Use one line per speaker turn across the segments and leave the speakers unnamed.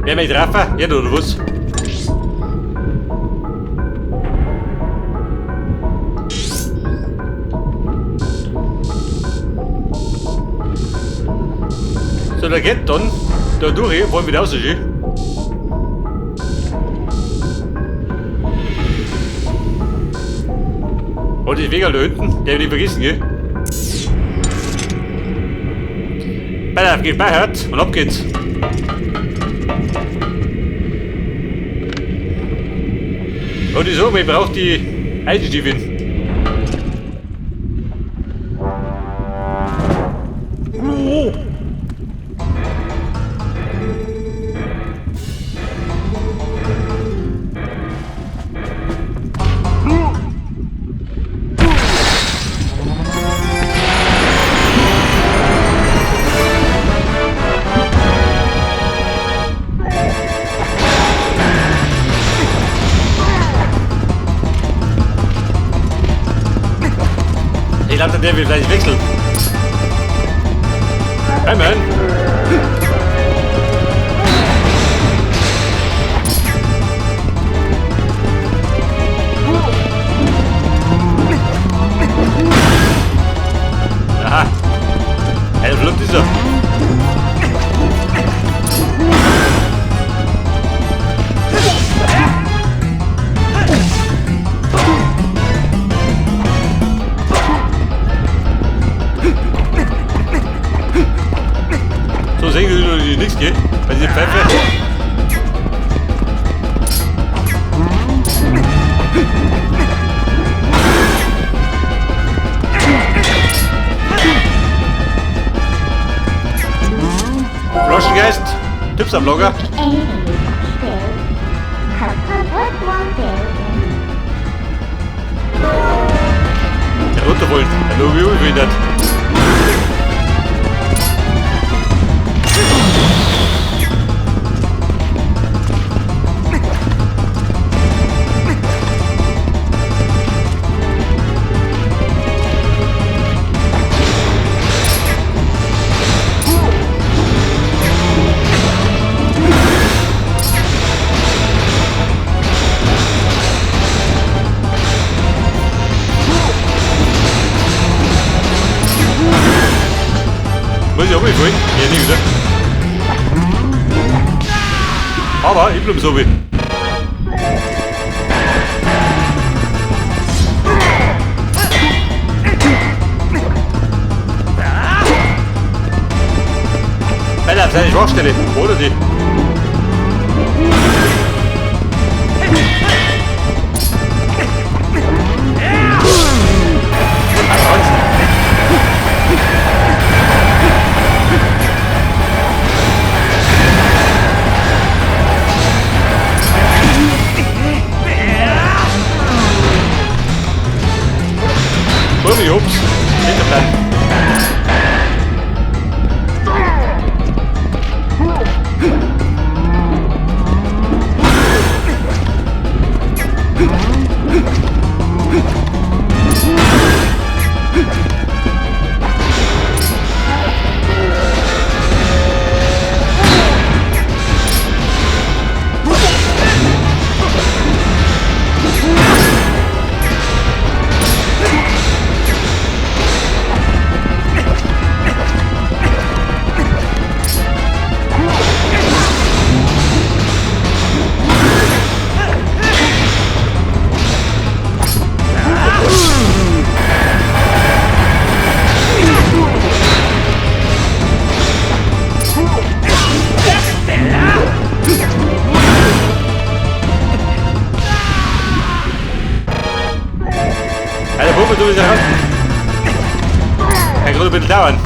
Wer mich treffen? Ja, oder was? So, da geht dann. Da durch, wollen wir raus, Und die Wege da hinten, der will ich vergessen, gell? Pass auf, gespeichert und ab geht's. Und ich so, ich brauche die Eisenstiefeln. Ich glaube, der will vielleicht wechseln. Hey man. Aha. Hey, flott ist er. So sehen wir natürlich nichts, gell? Bei dieser Pfeife. Flaschengeist, Tipps am Lager. Ja, runter wollen. Ja, nur wie nicht. Muss ich auch mal wollen? Ja, nicht wieder. Aber ich bleib so wie. Weil auf seine Schwachstelle, oder die? Ups, hinterbleiben. Alter, Puppe, du bist ja raus. Kann gerade ein bisschen dauern.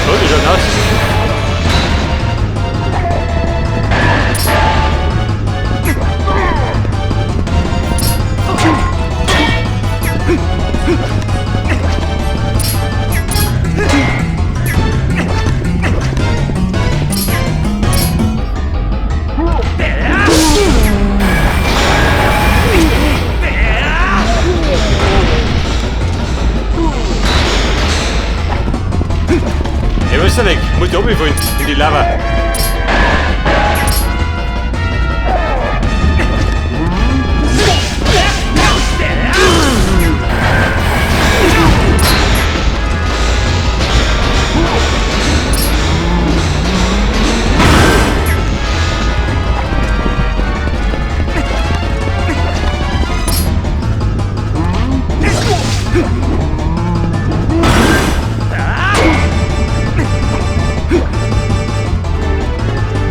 So, die schaut aus. Ist er nicht. Muss ich runterfallen in die Lava.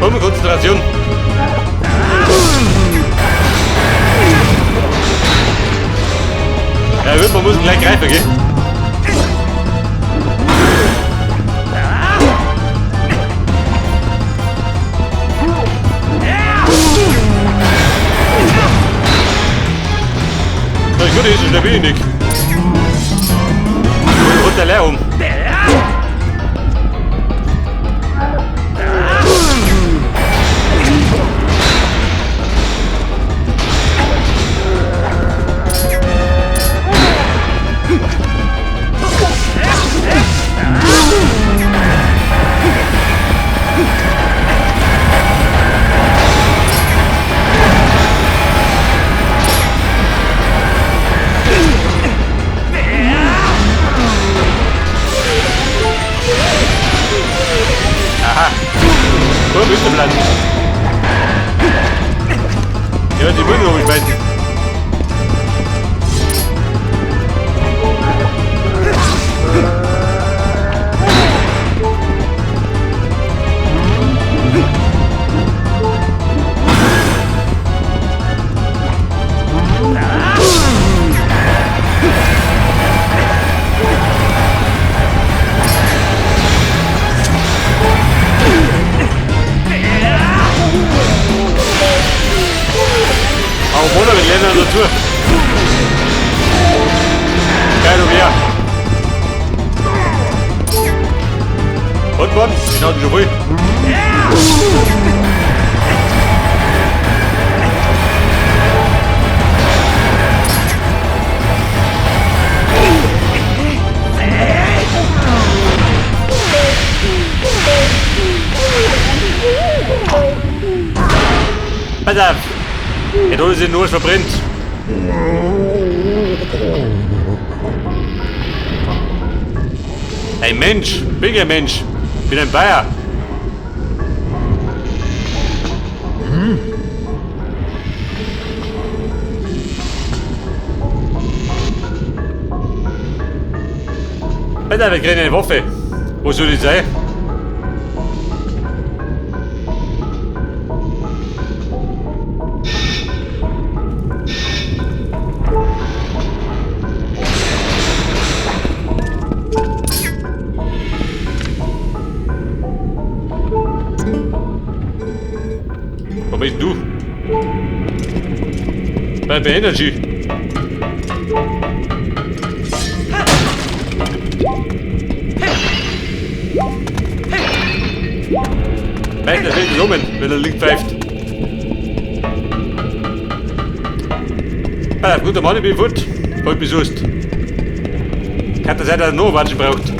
Komm, Konzentration. Ja gut, man muss gleich greifen, gell? Na gut, ist schnell bin ich nicht. Und der leer um. Aha. Wo bist du Blatt? Ja, die Müll rumschmeißen. Aber Motor, wir lernen dazu. Geil, du wer. Und Mann, ich hab schon voll. Pass auf! Jetzt hat sich nur verbrennt. Ein Mensch, bin ein Mensch, bin ein Bayer. Alter, wir kriegen eine Waffe. Wo soll die sein? Wo bist du? Bei Energy. Weiter will rum, wenn er links pfeift. Ah, guter Mann, ich bin fort. Halt mich sonst. Kann das sein, dass er noch Watschen braucht?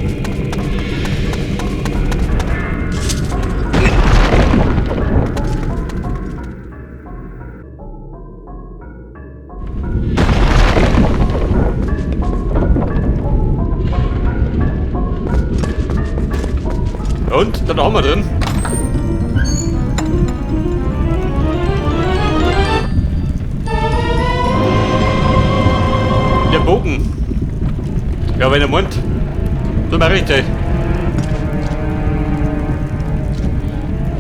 Und, dann haben wir drin. Der Bogen. Ja, wenn er meint. So mache ich das.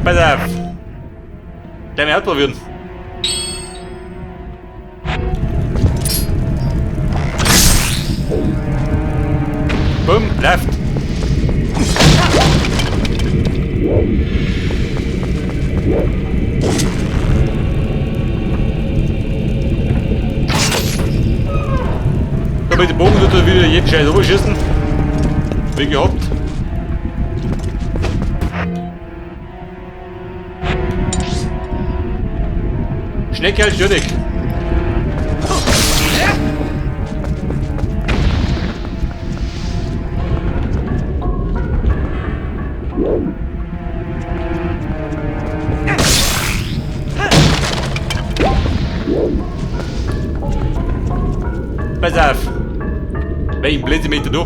Pass auf. Gleich mal ausprobieren. Bumm, left. Da mit dem Bogen tut er wieder jeden Scheiß überschießen. Wie gehabt. Schnecke als Jönig. da.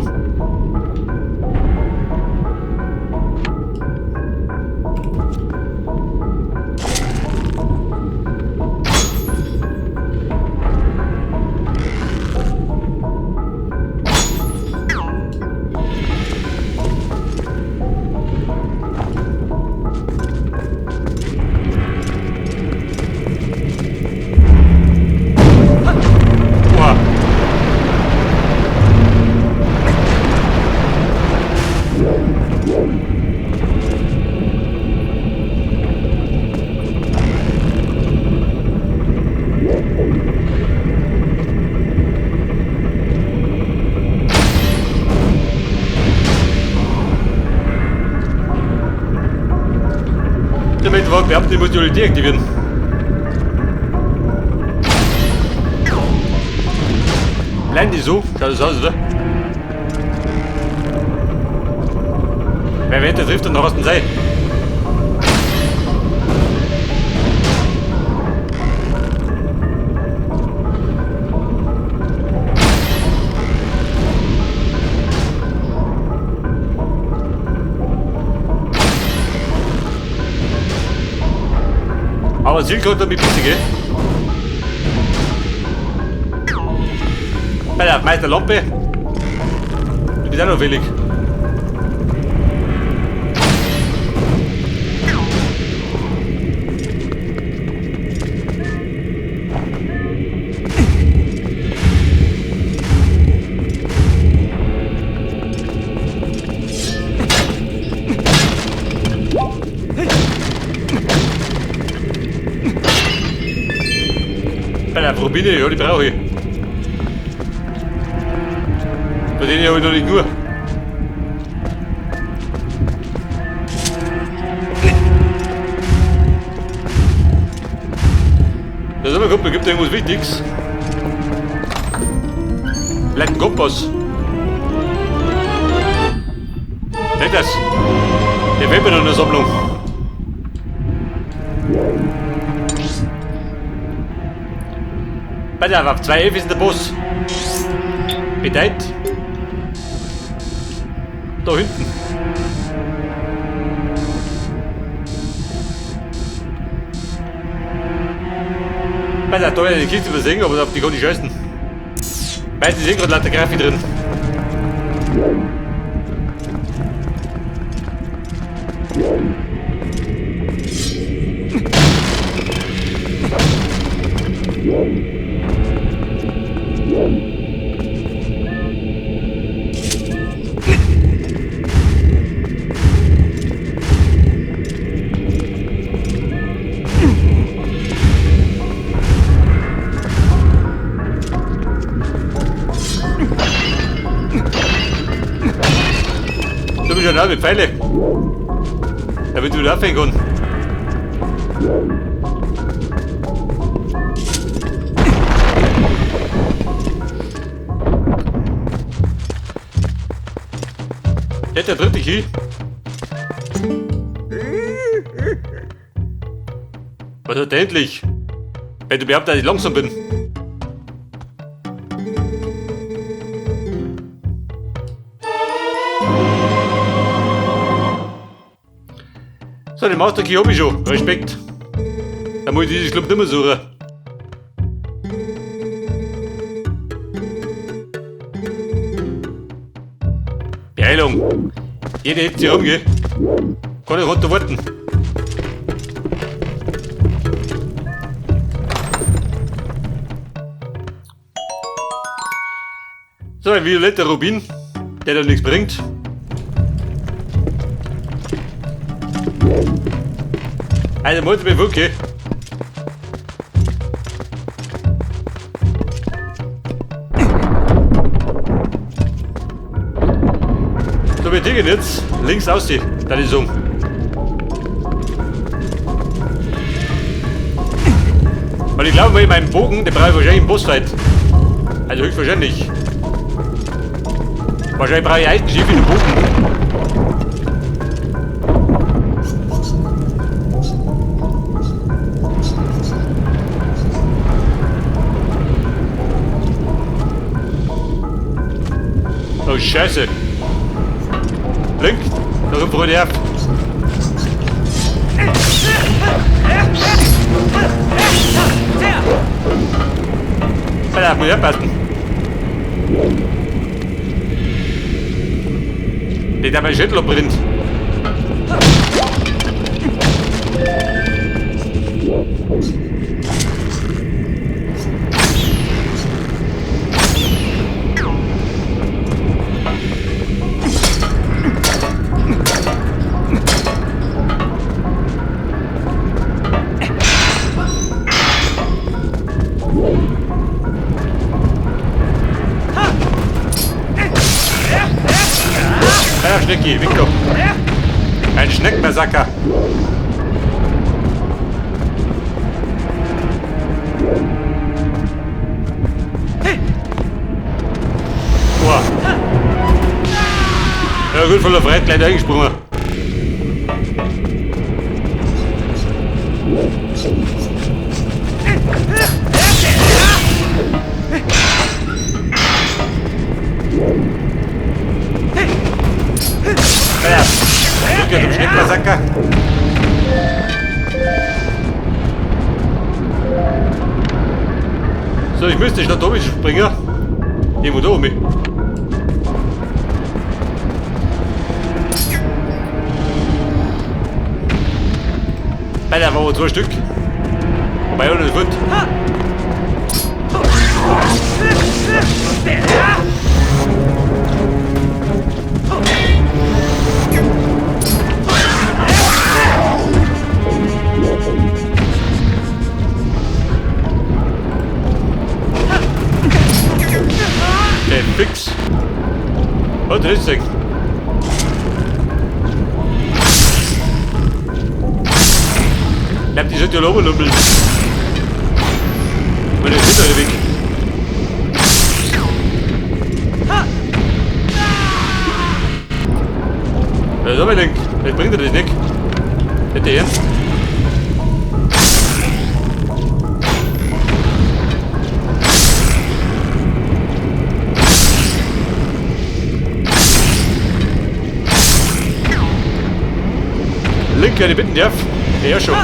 Oha. Der Mensch war Beamte, ich muss die alle deaktivieren. Bleiben die so? Schaut das aus, oder? Wer wird, der trifft dann noch aus dem Seil. Aber Ziel kommt damit bisschen, gell? Bei der Meister Lampe. Du bist auch noch willig. Bei der Rubine, ja, die brauche ich. Bei denen habe ich noch nicht nur. Das ist aber gut, da gibt irgendwas Wichtiges. Vielleicht ein Kompass. Seht das? Der fehlt mir noch in der Sammlung. Pass auf, auf 2.11 ist der Boss. Bedeutet. Da hinten. Pass auf, da werde ich die Kiste übersehen, aber auf die kann ich scheißen. Meistens ist eh gerade lauter Grafik drin. Du bist schon mit Pfeile. Damit du wieder aufhängen kannst. Der dritte Key. Was hat der endlich? Wenn du behauptest, dass ich langsam bin. So, den Master Key hab ich schon. Respekt. Da muss ich dieses Club nicht mehr suchen. Beeilung. Jeder hebt sich um, gell? Kann ich runter warten. So, ein violetter Rubin, der da nichts bringt. Also, muss ich mir wirklich. So, wir gehen jetzt links aussehen, dann ist um. Weil ich glaube, bei meinem Bogen, den brauche ich wahrscheinlich im Bossfight. Also höchstwahrscheinlich. Wahrscheinlich brauche ich Eisenschiff in den Bogen. Oh, Scheiße. Link, da kommt Freunde auf. Alter, muss ich aufpassen. Der da mein Schädel abbrennt. Schnecki, Victor. Ein Schneckenmassaker. Boah. Ja gut, voller Freiheit gleich eingesprungen. Ja, Rückkehr zum Schneckenmassaker. So, ich müsste statt oben springen. Irgendwo da oben. Alter, waren wir zwei Stück. Wobei auch nicht gut. Okay, fix. Und richtig. Ich hab die sind ja rumlummeln. Meine hintere Weg. Ja, so, mein Link. Vielleicht bringt er das nicht. Hätte er. Link, wenn ich bitten darf. Ja, schon.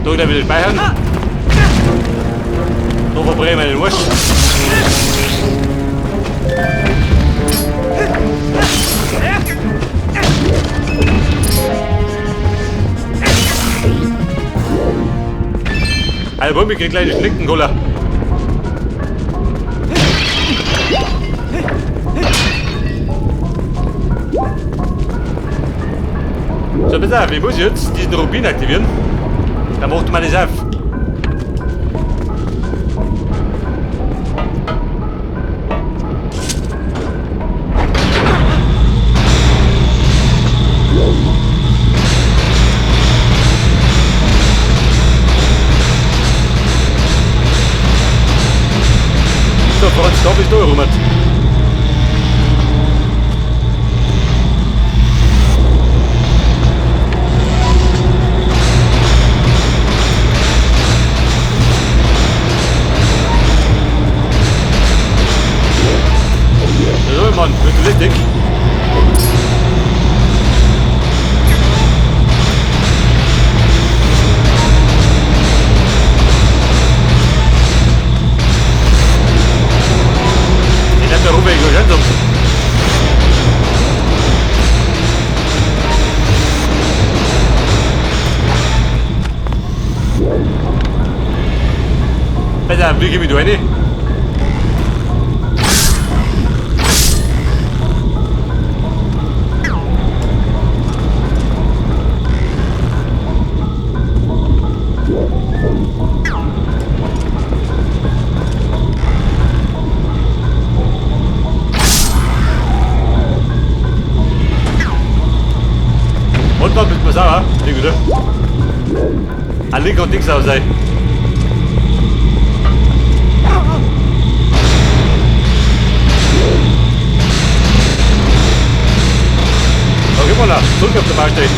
So, dann wieder speichern. So verbrenne ich meinen Wurst. Also, Bumbi kriegt gleich eine Schneckencola. So, pass auf, ich muss jetzt diesen Rubin aktivieren. Dann macht man das auf. So, Franz, da bist du rum. So, Mann, wird richtig. Ich hab da rüber gegangen. Alter, wie geh ich da rein? Und noch mit mir sauer, wieder. Ein Link und Dings aus, ey. Okay, Hoppala, zurück auf der Baustelle.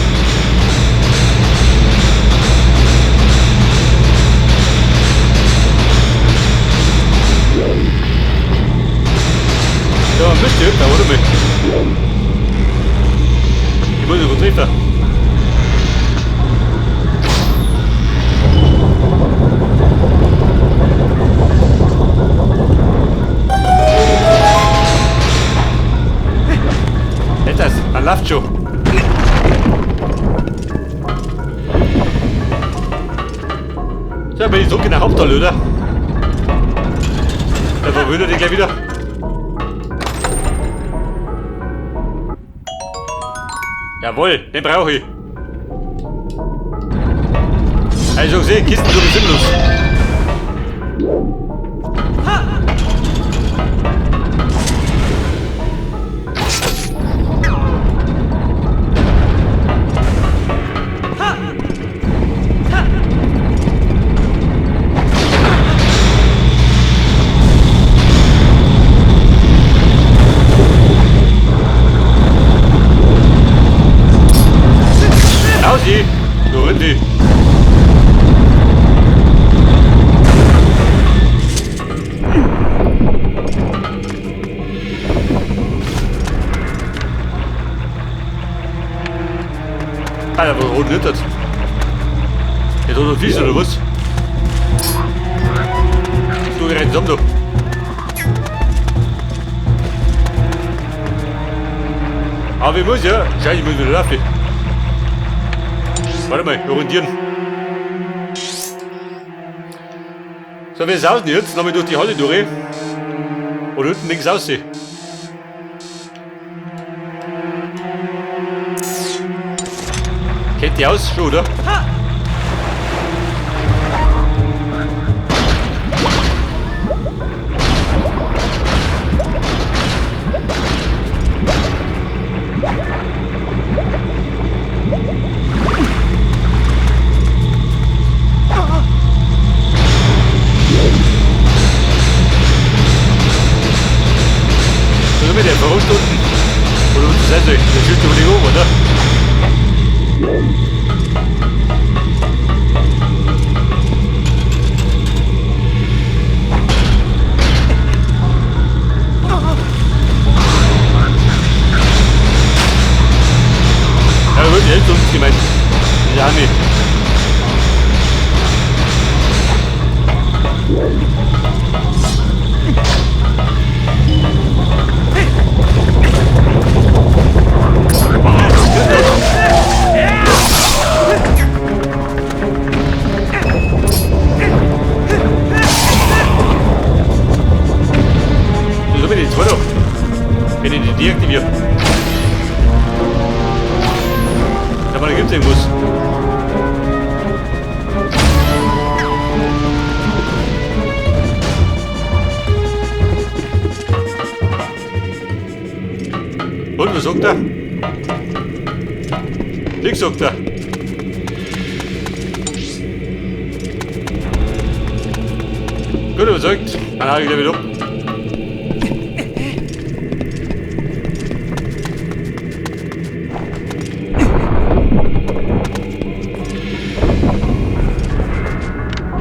Ja, müsste ich, warte mal. Ich muss ja gut treffen. Das, man läuft schon. So, bin ich zurück in der Haupthalle, oder? Da verwöhnt er dich gleich wieder. Jawohl, den brauche ich. Also gesehen, Kisten so sinnlos. Ausi! Du Rindi! Alter, wo rot das? Jetzt hat noch Fisch oder was? Du rennst um, du. Aber ich muss ja. Scheiße, ich muss wieder laufen. Warte mal, orientieren. So, wie ist es aus denn jetzt? Nochmal durch die Halle durch. Oder unten links aussehen. Kennt die aus schon, oder? So mit der verrückt unten. Oder was ist das? Der schießt über die oben, oder? Ja, wirklich, echt uns gemeint. Ja, nee. So bin ich jetzt, oder? Wenn ich die deaktiviere. Ja, aber da gibt's irgendwas. Und, was sagt er? Nix sagt er. Gut, überzeugt. Dann hake ich gleich wieder ab.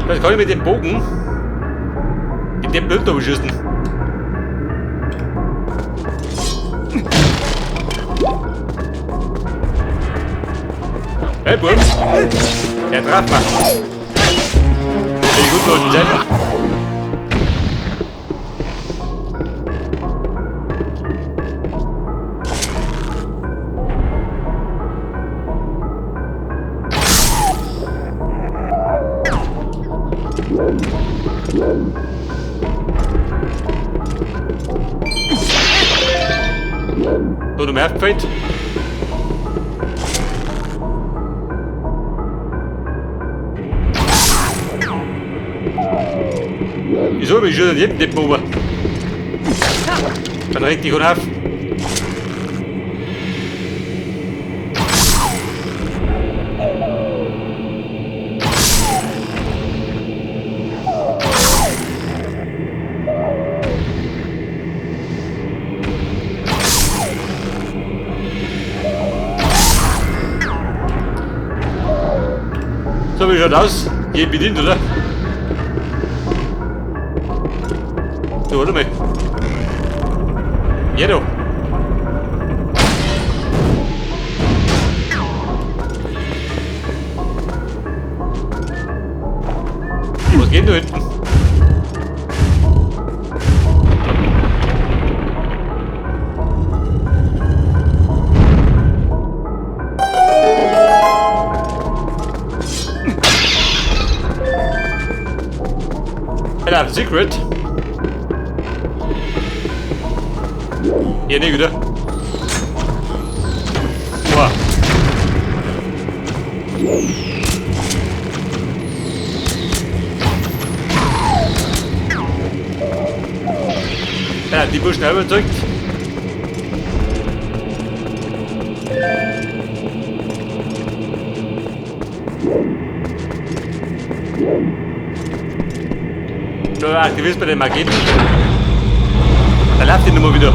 Was kann ich mit dem Bogen? In dem Bild da beschießen. Hey, Bub! Der traf mich. Die guten alten Zeiten. So, du merkst vielleicht. Wieso bin ich schon nicht nicht mehr? Dann regt dich auf. So, wie schaut aus? Jeden bedient, oder? So, warte mal. Ja, doch. Was geht denn da hinten? I have a secret. Ja, nee, wieder. Boah. Ja, die Burschen überzeugt. Du aktivierst bei den Magneten. Da läuft die Nummer wieder.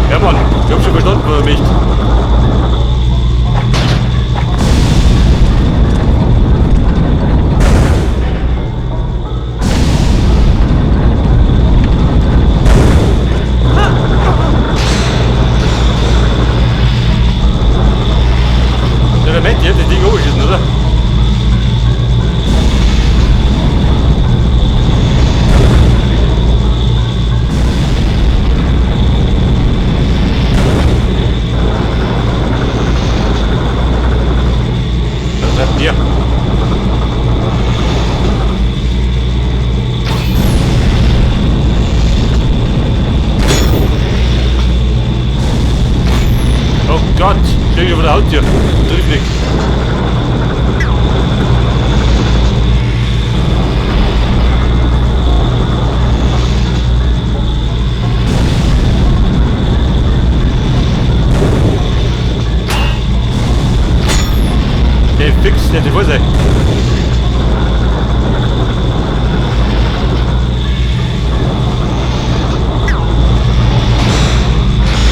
Ja Mann, ich hab schon verstanden, was er möchte. Ja, der Matti hat das Ding hochgeschissen, oder? Was bleibt hier? Oh Gott, stehe ich vor der Haustür. Trifft nichts. Der fix, der voll sein.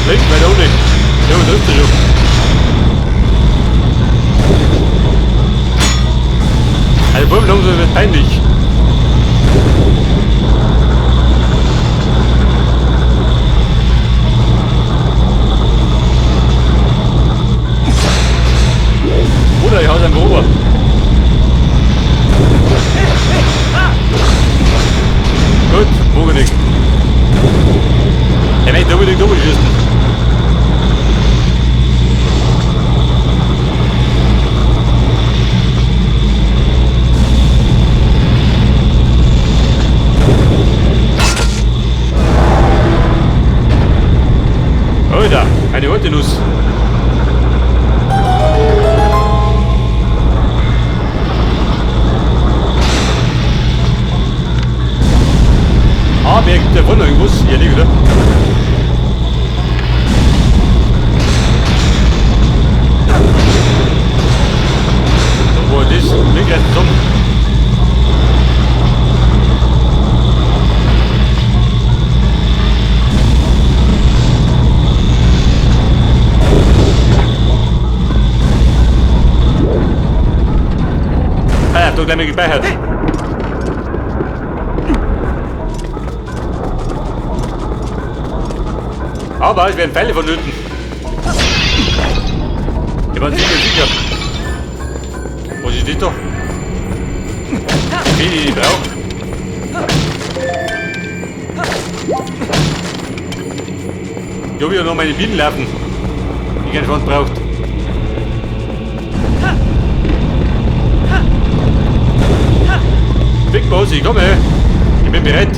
Links, weiter unten. Ja, was ist das schon? Also, Buben, langsam wird peinlich. Oder ich hau's einfach rüber. Gut, mag ich nicht. Er möchte unbedingt schießen. Alter, eine alte Nuss. Ah, wer gibt der noch irgendwas? Ja, nicht, oder? Wo das? Wir greifen zusammen. Ah, ja, da gleich mal gespeichert. Aber es werden Pfeile vonnöten. Ich bin sicher, sicher. Was ist das da? Die, die ich brauche. Ich habe ja noch meine Bienen laufen, die kein Schwanz braucht. Big Boss, ich komme. Ich bin bereit.